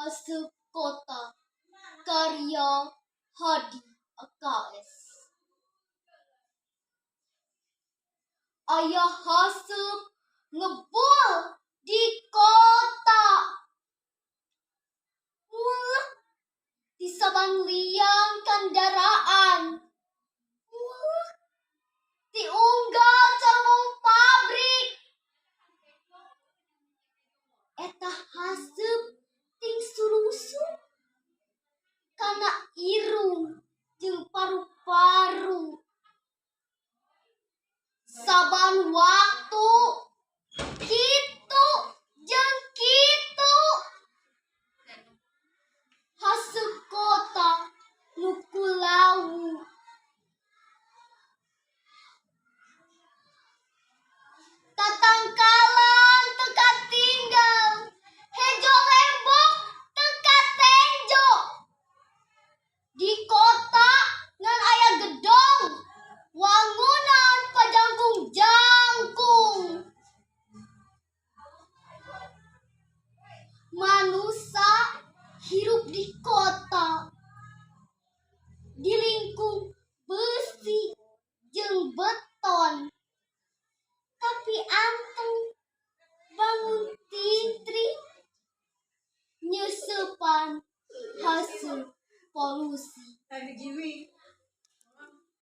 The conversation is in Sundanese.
Haseup Kota karya Hadi AKS. Aya haseup ngebul di kota, mulek di saban liang kandaraan, mulek ti unggal corobong pabrik. Eta haseup ting surungsung kana irung jeung paru-paru. Saban waktu kitu jeung kitu haseup kota nu kulawu. Tatangkalan teu katinggal, hejo lembok teu katenjo. Di kota ngan aya gedong, wangunan pajangkung-jangkung. Manusa hirup di kota, di lingkung beusi jeung beton. Tapi anteng bangun titri nyeuseupan haseup polusi.